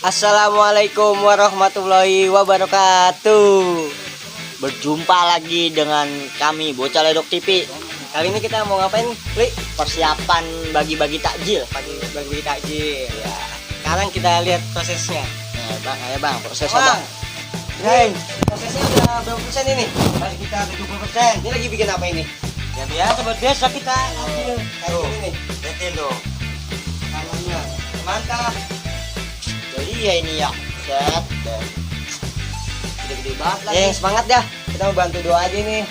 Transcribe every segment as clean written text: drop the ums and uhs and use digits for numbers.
Assalamualaikum warahmatullahi wabarakatuh. Berjumpa lagi dengan kami Bocah Ledok TV. Kali ini kita mau ngapain, Li? Persiapan bagi-bagi takjil. Bagi takjil. Ya. Sekarang kita lihat prosesnya. Nah, Ayo bang, prosesnya Bang. bang. Ini prosesnya udah berapa persen ini? Masih kita 70%. Ini lagi bikin apa ini? Ya biasa buat biasa kita takjil. Takjil ini. Lihatin tuh. Tangannya. Mantap. Jadi ya ini ya. Set. Dan Gede-gede banget lagi. yang semangat dah. Kita mau bantu doa aja nih.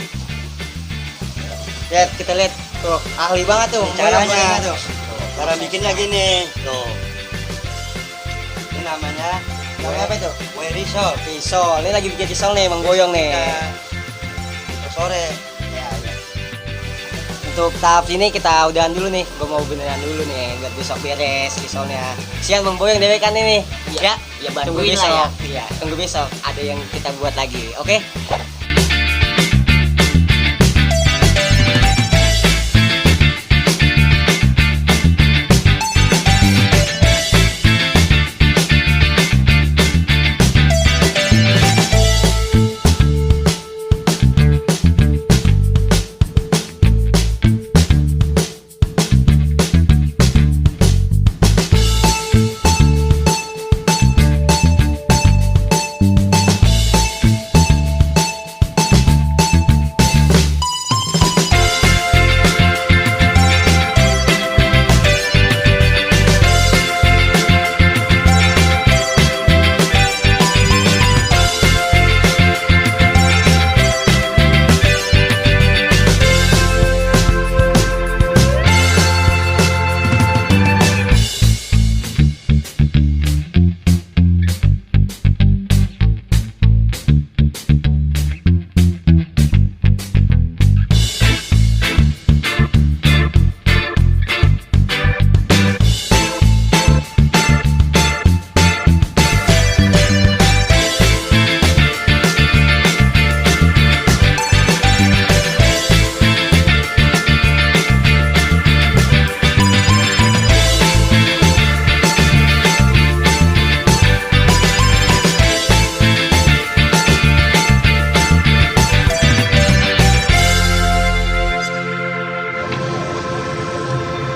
Lihat, kita lihat tuh, ahli banget tuh Caranya tuh. Cara bikinnya gini. Tuh. Ini namanya Namanya apa itu? kue risol. Pisau. Ini lagi bikin pisau nih, menggoyong nih. Sore. Ya, ya. Untuk tahap ini kita udahan dulu nih. Gue mau beneran dulu nih, biar besok beres pisaunya. Siang menggoyong dewe kan ini. Iya. Ya, tunggu bantuin besok. lah Iya, tunggu besok. Ada yang kita buat lagi, oke?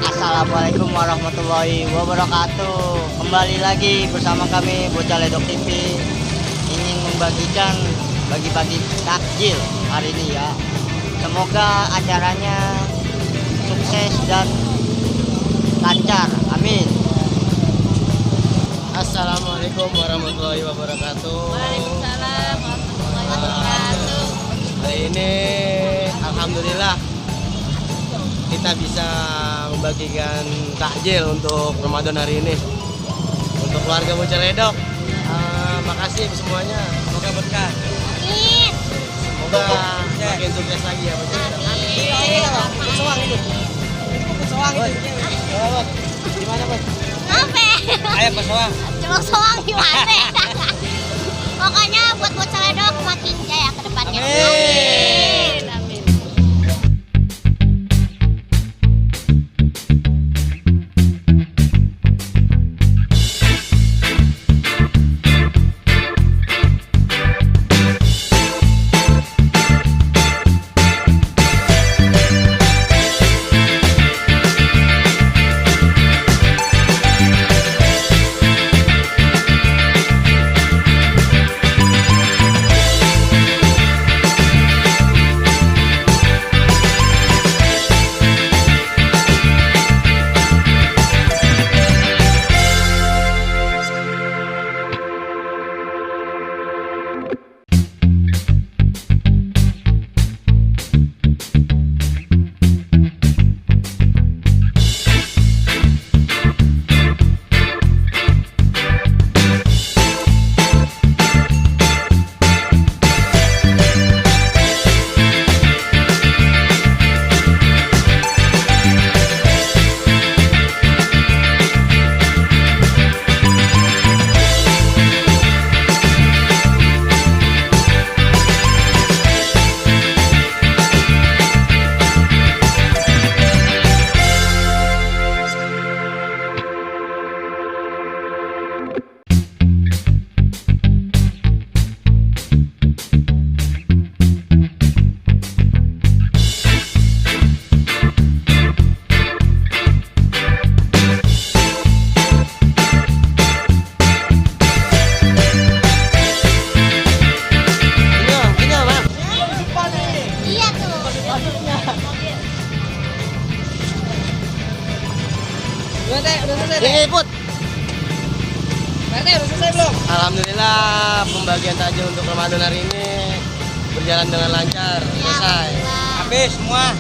Assalamualaikum warahmatullahi wabarakatuh. Kembali lagi bersama kami Bocah Ledok TV, ingin membagikan bagi-bagi takjil hari ini ya. Semoga acaranya sukses dan lancar. Amin. Assalamualaikum warahmatullahi wabarakatuh. Waalaikumsalam warahmatullahi wabarakatuh. Hari ini alhamdulillah kita bisa membagikan takjil untuk Ramadan hari ini untuk keluarga Bocah Ledok. Makasih semuanya, semoga berkah, Amin. semoga makin sukses lagi ya Bocah Ledok. Soang itu. Soang itu. Gimana Bos? Apa? Ayo Bos Soang. Cuma soang gimana? Pokoknya buat Bocah Ledok makin jaya ke depannya. Amin. Amin. Pak RT udah selesai belum? Alhamdulillah pembagian takjil untuk Ramadan hari ini berjalan dengan lancar, selesai. Habis semua.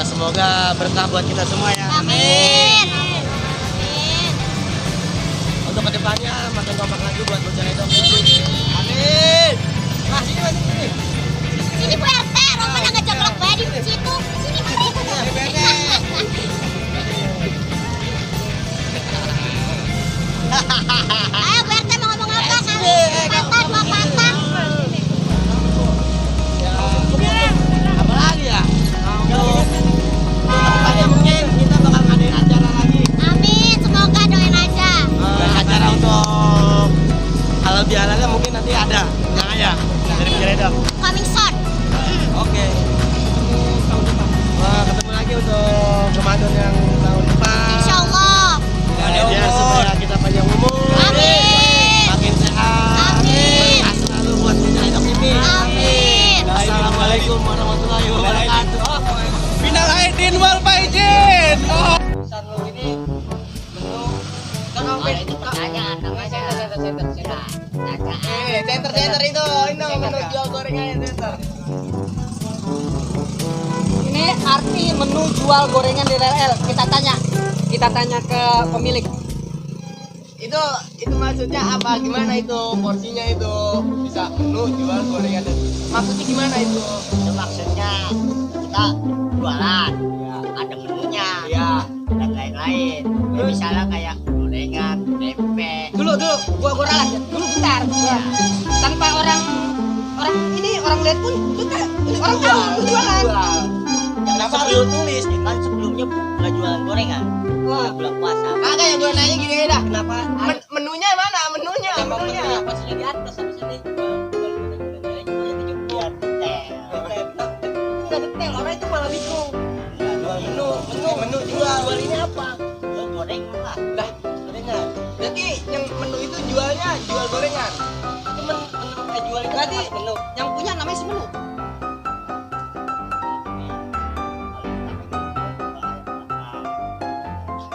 Semoga berkah buat kita semua ya. Amin. Untuk kedepannya makin kompak lagi buat Bocah Ledok. Amin. Mas sini mas sini. Sini Bu RT, Roman agak jeblok bae di situ. Sini mana? Ayo Bu RT mau ngomong apa? Patah, mau patah. Apa lagi ya? Kedepannya mungkin kita bakal ngadain acara lagi. Amin, semoga doain aja. Acara untuk halal bihalalnya mungkin nanti ada. Tenang aja dari Bocah Ledok. Coming soon. Oke. Ketemu lagi untuk Ramadan yang tahun depan. Insya Allah. Ya supaya kita panjang umur. Amin. Makin sehat. Amin. Berkah selalu buat Bocah Ledok TV. Amin. Assalamualaikum warahmatullahi wabarakatuh. Minal aidin wal faizin. Oh. Pesan lu ini menu itu pertanyaan namanya. Center itu. Ini menu jual gorengannya center. Ini arti menu jual gorengan di RL. Kita tanya ke pemilik. Itu maksudnya apa? Gimana itu porsinya itu bisa menu jual gorengan? Maksudnya gimana itu? Itu maksudnya kita jualan, ya, ada menunya, Ya. dan lain-lain. Ya, misalnya kayak gorengan, tempe. Dulu, gua ralat. Dulu bentar. Tanpa orang lihat pun kita orang tahu aku jualan. Yang sebelum tulis, kan sebelumnya nggak jualan gorengan. Wah. Bulan puasa. Ada yang gue nanya gini dah. Kenapa? Menunya mana? Menunya. Pastinya di atas, habisnya nih. Biar detail. Udah detail, orang itu malah bingung. Jual menu jual ini apa? Jual gorengan lah. Lah, Gorengan. berarti yang menu itu jualnya jual gorengan. Itu jual itu Berarti mas menu. yang punya namanya si menu.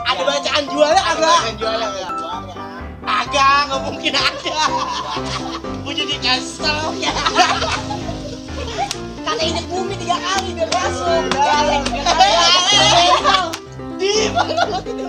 Ada bacaan jualnya agak. Jualnya. Agak, nggak mungkin ada. Gue jadi kesel. Kata ini bumi 3 kali biar masuk. Di mana lo gitu?